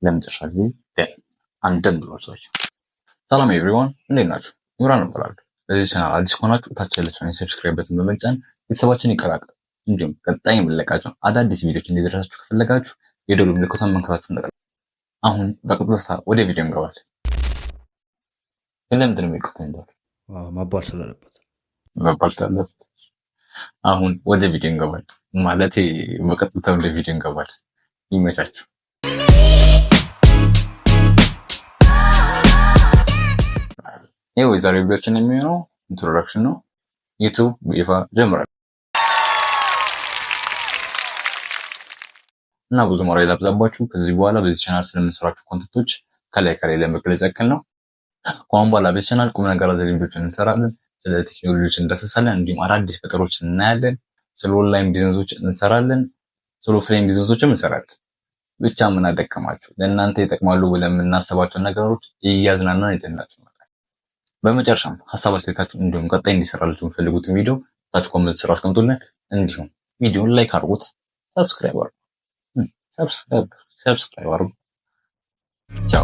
ለመጨረሻ ጊዜ done አንደም ብሏል ሰዎች። ሰላም everyone፣ እንዴት ናችሁ? ኢምራን እባላለሁ። ለዚህ ቻናል አዲስ ከሆናችሁ ታች ያለችውን የ subscribe button በመጫን ቤተሰባችን ይቀላቀሉ። እንዲሁም ቀጣይ የምንለቃቸው አዳዲስ ቪዲዮዎች እንዲደርሳችሁ ከፈለጋችሁ የደወል ምልክቷን መንካታችሁን እንዳትረሱ። አሁን በቀጥታ ወደ ቪዲዮ እንገባለን። ግን ለምንድን ነው የሚቅርታ የሚባለው? መባል ስላለበት። መባል ስላለበት። አሁን ወደ ቪዲዮ እንገባለን። ማለቴ በቀጥታ ወደ ቪዲዮ እንገባለን። ይመቻችሁ። ይኸው የዛሬው ቪዲዮችን የሚሆነው introduction ነው። ዩቱብ ይፋ ጀምራል እና ብዙ ማውራት ላብዛባችሁ። ከዚህ በኋላ በዚህ ቻናል ስለምንሰራችሁ content ኦች ከላይ ከላይ ለመግለጽ ያክል ነው። ከአሁን በኋላ በዚህ ቻናል ቁም ነገር አዘል ቪዲዮችን እንሰራለን። ስለ ቴክኖሎጂዎች እንዳሰሳለን። እንዲሁም አዳዲስ ፈጠሮችን እናያለን። ስለ online business ኦች እንሰራለን። ስለ offline business ኦችም እንሰራለን። ብቻ ምን አደከማችሁ፣ ለእናንተ ይጠቅማሉ ብለን የምናስባቸውን ነገሮች እያዝናናን ይዘንላችሁ እንመጣለን። በመጨረሻም ሀሳብ አስተያየታችሁ እንዲሁም ቀጣይ እንዲሰራላችሁ የምትፈልጉትን ቪዲዮ ታች comment ስር አስቀምጡልን። እንዲሁም ቪዲዮን like አድርጉት፣ subscribe አድርጉ፣ subscribe አድርጉ። ቻው።